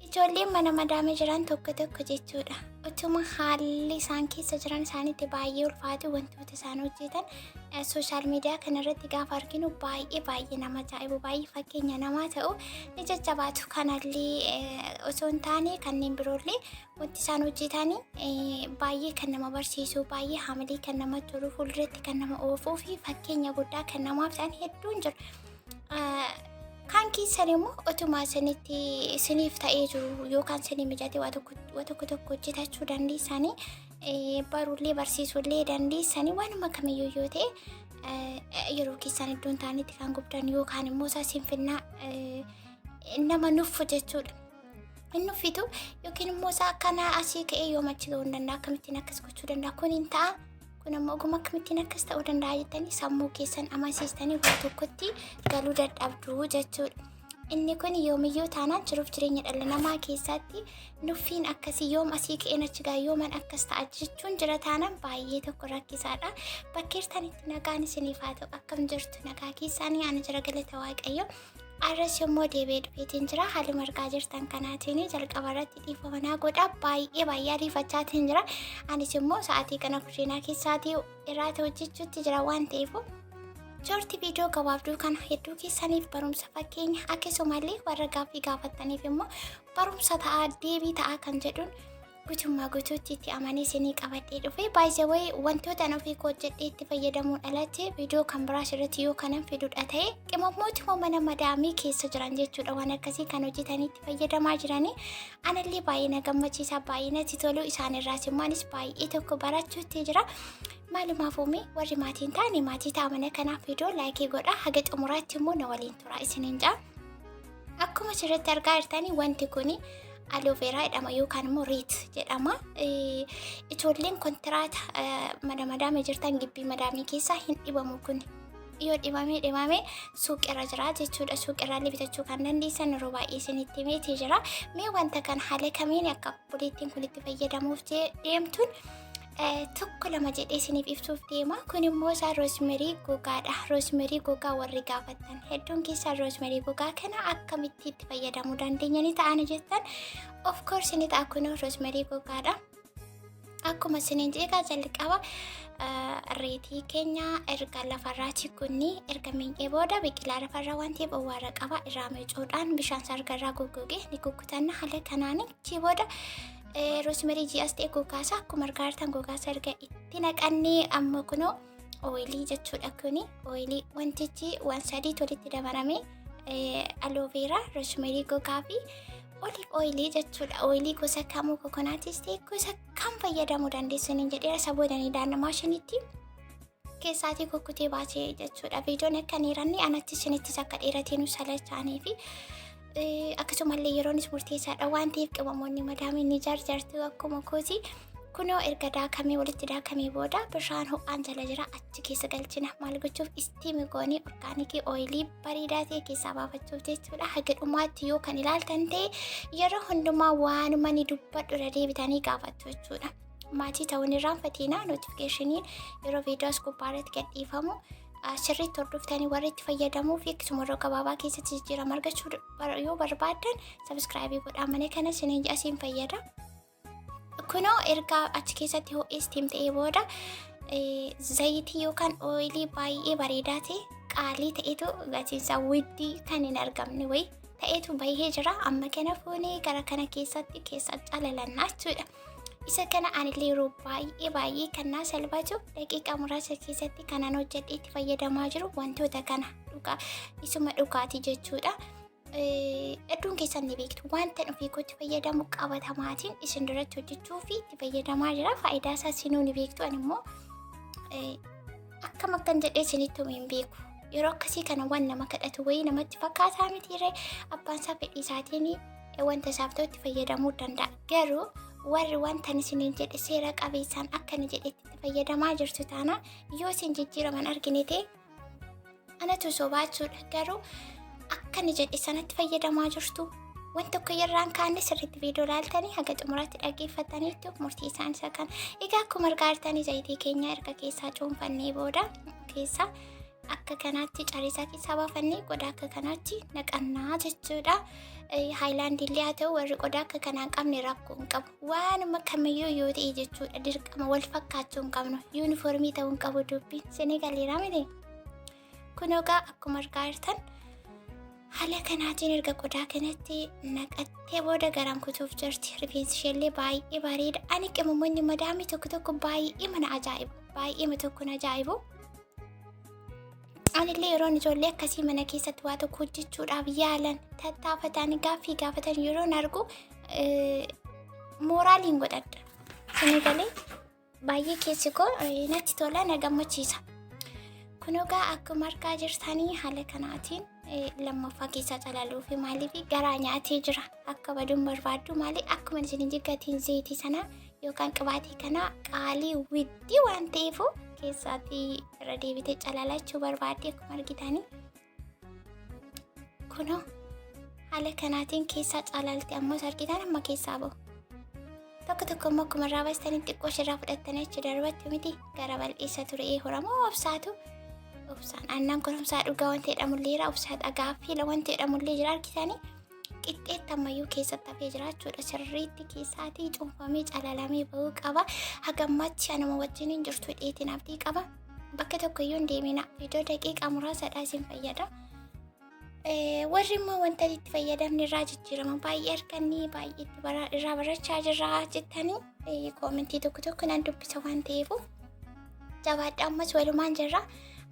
Ijoolleen mana madaamii jiran tokko tokko jechuudha. Utuma haalli isaan keessa jiran isaanitti baay'ee ulfaatu, wantoota isaan hojjetan social media kanarratti gaafa arginu baay'ee baay'ee nama ajaa'ibu, baay'ee fakkeenya namaa ta'u, ni jajjabaatu. Kanallee osoo hin taane, kanneen biroollee wanti isaan hojjetan baay'ee kan nama barsiisu, baay'ee haamilee kan namatti tolu, fuulduratti kan nama oofuu fi fakkeenya guddaa kan namaaf ta'an hedduun jiru. Kan keessan immoo otuma isinitti isiniif ta'ee jiru yookaan isinii mijatee waa tokko tokko tokko hojjetachuu dandeessanii, baruullee barsiisuullee dandeessanii, waanuma kamiyyuu yoo ta'e, yeroo keessan iddoo hin taanetti kan gubdan yookaan immoo isaa sinfinnaa nama nuffu jechuudha. Hin nuffitu yookiin immoo isaa akkana asii ka'ee yoom achi ga'uu hin danda'a, akkamittiin akkas gochuu danda'a, kun hin ta'a, kun ammoo oguma akkamittiin akkas ta'uu danda'a jettanii sammuu keessan amansiistanii waa tokkotti galuu dadhabdu jechuudha. Inni kun yoomiyyuu taanaan jiruuf jireenya dhala namaa keessatti nuffiin akkasii, yoom asii ka'een achi ga'a, yooman akkas ta'a jechuun jira taanaan baay'ee tokko rakkisaadha. Bakka jirtanitti nagaan isiniif haa ta'u. Akkam jirtu? Nagaa keessaanii? Ani jira, galata Waaqayyo. Arras yommuu deebi'ee dhufeetiin jira haaluma argaa jirtan kanaatiin. Jalqaba irratti dhiifama naa godha, baay'ee baay'ee ariifachaatiin jira. Anis immoo sa'aatii kana kushiinaa keessaatii irraata hojjechuutti jira waan ta'eef, short video gabaabduu kana hedduu keessaniif barumsa, fakkeenya, akkasumallee warra gaaffii gaafattaniif immoo barumsa ta'aa, deebii ta'aa kan jedhuun guutummaa guutuutti itti amanee isinii qabadhee dhufe. Baay'ee wantoota an ofii koo hojjedhee itti fayyadamuun alatti, viidiyoo kan biraas irratti yoo kanan fidudha ta'e, qimamootuma mana madaamii keessa jiran jechuudha, waan akkasii kan hojjetanii itti fayyadamaa jiranii anallee baay'ee na gammachiisa, baay'ee natti tolu. Isaan irraas immoo anis baay'ee tokko barachuutti jira. Maalumaaf uume, warri maatiin taane maatii ta'a mana kanaaf, viidiyoo like godha, haga xumuraatti immoo na waliin tura isiniin jaa. Akkuma asirratti argaa jirtanii, wanti kuni aloe vera jedhama yookaan immoo reet jedhama. Ijoolleen kontiraata mana madaamii jirtan, gibbii madaamii keessaa hin dhibamu kun. Yoo dhibamee dhibame suuqirra jira jechuudha. Suuqirraallee bitachuu kan dandeessan yeroo baay'ee isinitti himeetii jira. Mee wanta kana haala kamiin akka obboleettiin kun itti fayyadamuuf deemtuun tokko lama jedhee isiniif ibsuuf deema. Kun immoo isaa rosemary gogaadha. Rosemary gogaa warri gaafattan hedduun keessaa, rosemary gogaa kana akkamitti itti fayyadamuu dandeenya ni ta'ani jettan, of course ni ta'a. Kun rosemary gogaadha. Akkuma isiniin jedhe, jalqaba reetii keenya erga lafarraati kunni erga miincee booda, biqilaa lafarraa waan ta'eef owwaara qaba, irraa miicuudhaan bishaan sargarraa goggoge ni kukkutanna haala kanaan. Achii booda rosemary ji'as ta'e gogaasa akkuma argaa jirtan gogaasa erga itti naqannee, amma kunoo oil jechuudha. Kuni oil, wantichi waan sadiitu walitti dabalame: aloe vera, rosemary gogaa fi olive oil jechuudha. Oil gosa kamuu, coconutis ta'e gosa kam fayyadamuu dandeessaniin jedheera. Isa booda ni daannamaa shanitti keessaatii kukkutee baasee jechuudha. Viidiyoon akka hin dheeranne, anatti isinittis akka dheeratee nu salachaanii fi akkasumallee yeroonis murteessaadha waan ta'eef, qimamoonni madaamii ni jarjartu akkuma kooti. Kunoo erga daakamee, walitti daakamee booda bishaan ho'aan jala jira, achi keessa galchina. Maal gochuuf? Steam goonee organic oil bareedaa ta'e keessaa baafachuuf jechuudha. Haga dhumaatti yoo kan ilaaltan ta'e, yeroo hundumaa waanuma ni dubbadhu irra deebitanii gaafattu jechuudha. Maatii ta'uun irraanfatina. Notificationiin yeroo viidiyoo as gubbaarratti gadhiifamu sirriitti hordoftanii warri itti fayyadamuu fi akkasuma yeroo gabaabaa keessatti jijjiirama argachuu yoo barbaaddan, subscribe godhaa mana kana isiniin asiin fayyada. Kunoo erga achi keessatti ho'ee steam ta'ee booda, zayitii yookaan oil baay'ee bareedaa ta'e, qaalii ta'etu, gatiinsaa widdii kan hin argamne wayi ta'etu bahee jira. Amma kana fuunee gara kana keessatti keessa calalannaa jechuudha. Isa kana anillee yeroo baay'ee baay'ee kan naa salphatu, daqiiqaa muraasa keessatti kanan hojjedhee itti fayyadamaa jiru wantoota kana dhugaa, isuma dhugaatii jechuudha. Hedduun keessan ni beektu, wanta ofii kootti fayyadamu qabatamaatiin isin duratti hojjechuu fi itti fayyadamaa jira. Faayidaa isaa isinuu ni beektu. Ani immoo akkam akkan jedhee isinitti hin beeku. Yeroo akkasii kana waan nama kadhatu wayii namatti fakkaataa mitiiree, abbaan isaa fedhii isaatiin wanta isaaf ta'u itti fayyadamuu danda'a. Garuu warri wanta isiniin jedhe seera qabeessaan akka inni jedhetti itti fayyadamaa jirtu taanaan, yoo isin jijjiiraman argine ta'e anatu sobaachuudha. Garuu akka inni jedhe sanatti fayyadamaa jirtu. Wanti tokko irraan kaanne, sirriitti viidiyoo ilaaltanii haga xumuraatti dhaggeeffataniitu murtii isaan isa kana. Egaa akkuma argaa jirtanii, zayitii keenya erga keessaa cuunfannee booda keessa Akka kanaatti cariisaa keessaa baafannee qodaa akka kanaatti naqannaa jechuudha. Haayilaandii illee haa ta'u warri qodaa akka kanaa hin qabne rakkoo hin qabu. Waanuma kamiyyuu yoo ta'e jechuudha dirqama wal fakkaachuu hin qabnu. Yuunifoormii ta'uu hin qabu dubbiin. Isinii galeeraa miti? Kun egaa akkuma argaa jirtan haala kanaatiin erga qodaa kanatti naqattee booda garaan kutuuf jirti. Rifeensi isheellee baay'ee bareeda. Ani qimamoonni madaamii tokko tokko baay'ee mana ajaa'ibu. Baay'ee tokko na ajaa'ibu. Anillee yeroon ijoollee akkasii mana keessatti waa tokko hojjechuudhaaf yaalan tattaafatan gaaffii gaafatan yeroon argu mooraaliin godhadha. Sini galee baay'ee keessi koo natti tola na gammachiisa. Kun egaa akkuma argaa jirtanii haala kanaatiin lammaffaa keessaa calaluu fi maaliif garaa nyaatee jira. Akka baduun barbaaddu maali akkuma isin gatiin zayitii sanaa yookaan qibaatii kanaa qaalii widdii waan ta'eef keessaatii irra deebitee calalachuu barbaadde akkuma argitanii. Kunoo haala kanaatiin keessaa calalte ammoo argitan amma keessaa bahu. Tokko tokko immoo akkuma irraa baastanii xiqqoo ishirraa fudhattanii achi darbattu miti gara bal'eessa ture horamoo obsaatu. Obsaan aannan koromsaa dhugaa wanti jedhamullee jira obsaa dhagaa fiila wanti jedhamullee jira argitanii qixxeetti ammayyuu keessatti hafee jira jechuudha. Sirriitti keessaatii cuunfamee calalamee bahuu qaba. Hagammaatti anuma wajjin hin jirtu hidheetiin abdii qaba. Bakka tokko iyyuu hin deemina. Viidiyoo daqiiqaa muraasadha isin fayyada. Warri immoo wanta itti fayyadamne irraa jijjiirama baay'ee argannee baay'ee itti irraa barachaa jirra jettanii koomentii tokko tokko nan dubbisa waan ta'eef jabaadha ammas walumaan jirra.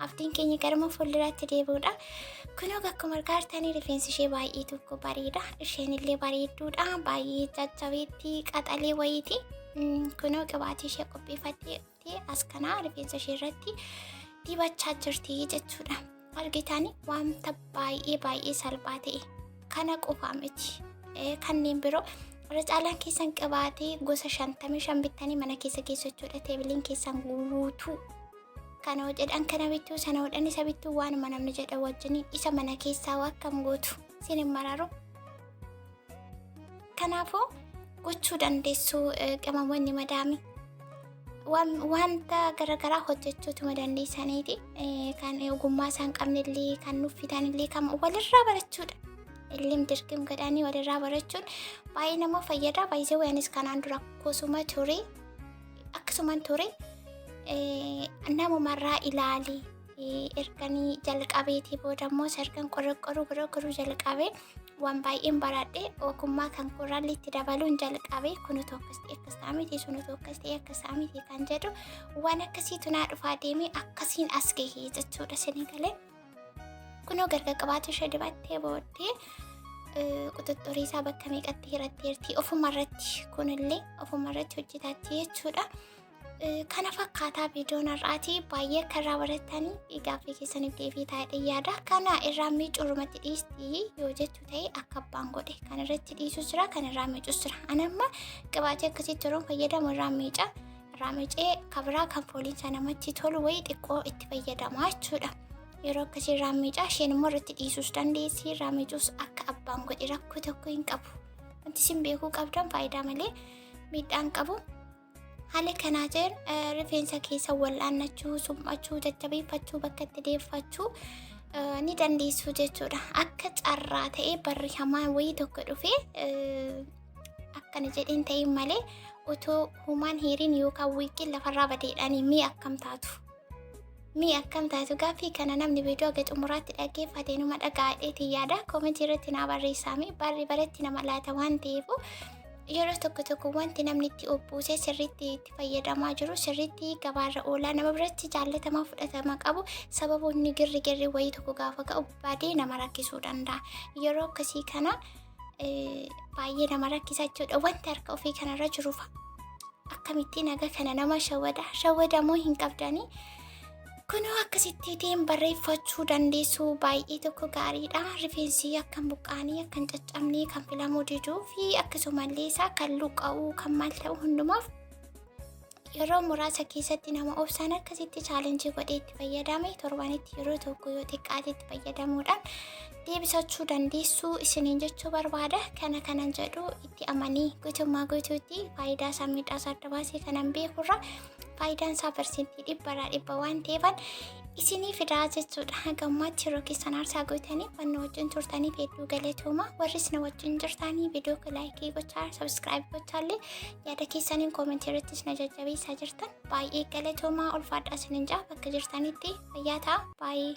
Abdiin keenya garuma fuulduraatti deebi'uudha. Kunoo akkuma argaa jirtanii rifeensi ishee baay'ee tokko bareeda. Isheen illee bareedduudha. Baay'ee jajjabeetti qaxalee wayiiti. Kunoo qibaatii ishee qopheeffattee as kanaa rifeensa ishee irratti dibachaa jirti jechuudha. Argitanii wanta baay'ee baay'ee salphaa ta'e kana qofaa miti. Kanneen biroo irra caalaan keessan qibaatii gosa 55 bittanii mana keessa geessu jechuudha. Teebiliin keessan guutuu. Kana jedhan kana bittuu sana hodhan isa bittuu waanuma namni jedhan wajjin isa mana keessaa akkam gootu isin hin mararu. Kanaafuu gochuu dandeessu qimamoonni madaami. Wanta garaagaraa hojjechuutuma dandeessaniiti. Kan ogummaa isaan qabnellee kan nuffitanillee kan walirraa barachuudha. Illim dirqim godhanii walirraa barachuun baay'ee nama fayyada. Baay'ee wayanis kanaan dura akkasuma ture. Akkasuman ture. Namumarraa ilaali. Erganii jalqabeetii booda immoo sargan qorqoruu qorqoruu jalqabee waan baay'een baradhe ogummaa kan koorraalli itti dabaluun jalqabe kunutu akkas ta'e akkas ta'a miti sunutu akkas ta'e akkas ta'a miti kan jedhu waan akkasiitu naa dhufaa deemee akkasiin as gahee jechuudha isinii galee. Kunoo gargar qabaatu ishee dibattee booddee quxuxxurii isaa bakka meeqatti hiratteerti ofuma irratti kunillee ofuma irratti hojjetatti jechuudha. Kana fakkaataa viidiyoon har'aati baay'ee akka irraa barattanii gaaffii keessaniif deebii taa'ee yaada. Kana irraa miicuurumatti dhiisti yoo jettu ta'e akka abbaan godhe kan irratti dhiisus jira kan irraa miicus jira. Ani amma qibaatii akkasitti yeroo fayyadamu irraa miica. Irraa miicee kabiraa kan fooliinsa namatti tolu wayii xiqqoo itti fayyadama jechuudha. Yeroo akkasii irraa miica isheen immoo irratti dhiisuus dandeessi irraa miicuus akka abbaan godhe rakkoo tokko hin qabu. Wanti isin beekuu qabdan faayidaa malee miidhaan qabu. Haala kanaatiin rifeensa keessa wal'aannachuu, suphachuu, jajjabeeffachuu, bakka itti deeffachuu ni dandeessu jechuudha. Akka carraa ta'ee barri hamaan wayii tokko dhufee akkana jedheen ta'in malee otoo humaan heeriin yookaan wiiqiin lafarraa badeedhaan mii akkam taatu? Mii akkam taatu gaaffii kana namni viidiyoo haga xumuraatti dhaggeeffate numa dhaga'adheetiin yaada koomentii irratti naa barreessaami barri baratti nama laata waan ta'eef yeroo tokko tokko wanti namni itti obbuusee sirriitti itti fayyadamaa jiru sirriitti gabaarra oolaa nama biratti jaallatamaa fudhatama qabu sababoonni girri girri wayii tokko gaafa ka'u badee nama rakkisuu danda'a yeroo akkasii kana baay'ee nama rakkisa jechuudha wanti harka ofii kanarra jiru fa'a. Akkamittiin haga kana nama shawwada? Shawwadamuu hin qabdanii. Kunoo akkasittiin barreeffachuu dandeessu baay'ee tokko gaariidha. Rifeensi akka hin buqqaanii, akka hin caccabnee, kan filamuu diduu fi akkasumallee isaa kan luqqa'uu kan maal ta'u hundumaaf yeroo muraasa keessatti nama obsaan akkasitti chaalenjii godhee itti fayyadame torbanitti yeroo tokko yoo xiqqaate itti fayyadamuudhaan deebisachuu dandeessu isiniin jechuu barbaada. Kana kanan jedhu itti amanii guutummaa guutuutti faayidaa isaa miidhaa isaa adda baasee kanan beekurra faayidaan isaa parsentii 100% waan ta'eefan Isinii fidaa jechuudha. Haga ammaatti yeroo keessan aarsaa gootanii waan na wajjin turtaniif hedduu galatooma. Warris na wajjin jirtanii viidiyoo koo like gochaa, subscribe gochaallee, yaada keessaniin comment irrattis na jajjabeessaa jirtan, baay'ee galatoomaa, ulfaadhaa isinin jaa. Bakka jirtanitti fayyaa ta'a. Baay'ee.